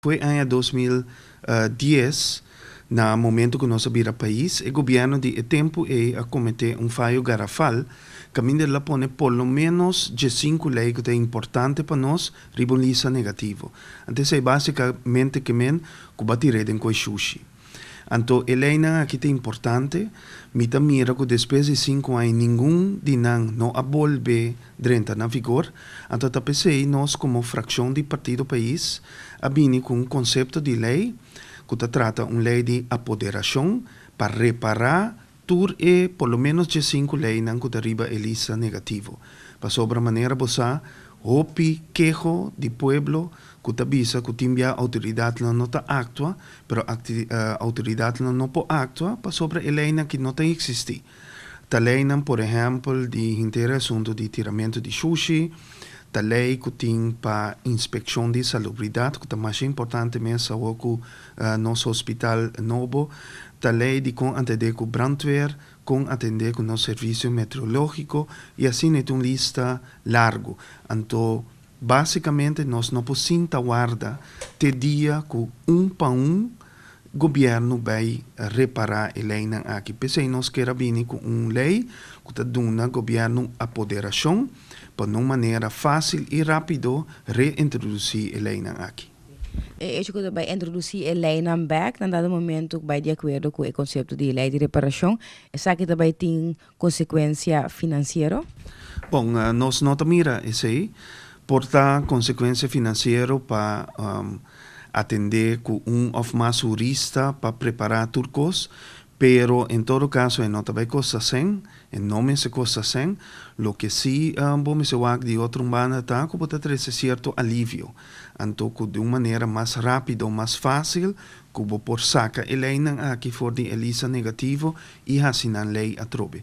Fo'i aña 2010, na momento ku nos a bira pais, e gobièrnu di e tempu ei a kometé un fayo garafal, kaminda el a pone por lo ménos 15 lei ku ta importante pa nos riba un lista negativo. Anto esei básikamente ke men ku bo a tir'é den koi shushi. Anto e leinan aki ta importante, mi ta mira ku despues di 5 aña ningun di nan no a bolbe drenta na vigor, anto ta p'esei nos komo frakshon di Partido Pais a bini ku un konsepto di lei ku ta trata un lei di apoderashon pa repará tur e por lo ménos 15 leinan ku ta riba e lista negativo. Pasobra manera bo sa, hopi keho di pueblo ku ta bisa ku tin bia outoridatnan no ta aktua, pero outoridatnan no por aktua pasobra e leinan aki no ta eksistí. Ta leinan por ehèmpel di henter e asuntu di tiramentu di shushi, ta lei ku tin pa inspekshon di salubridat ku ta masha importante mes awor ku nos hospital nobo, ta lei di kon atendé ku brandweer, kon atendé ku nos servisio meteorológiko i asina e ta un lista largu. Anto básikamente nos no por sinta warda te dia ku un pa un gobièrnu bai repará e leinan aki. P'esei nos kier a bini ku un lei ku ta duna gobièrnu apoderashon pa na un manera fásil i rápido reintrodusí e leinan aki. E hecho ku ta bai introdusí e leinan bèk na dado momento bai di akuerdo ku e konsepto di lei di reparashon, esaki ta bai tin konsekuensia finansiero? Bon, nos no ta mira esei por ta konsekuensia finansiero pa atendé ku un òf mas hurista pa prepará tur kos, pero en todo kaso e no ta bai kosta sèn, e no mester kosta sèn. Loke sí bo mester wak di otro un banda ta ku bo ta trese sierto alivio, anto ku di un manera mas rápido, mas fásil ku bo por saka e leinan aki for di e lista negativo i hasi nan lei atrobe.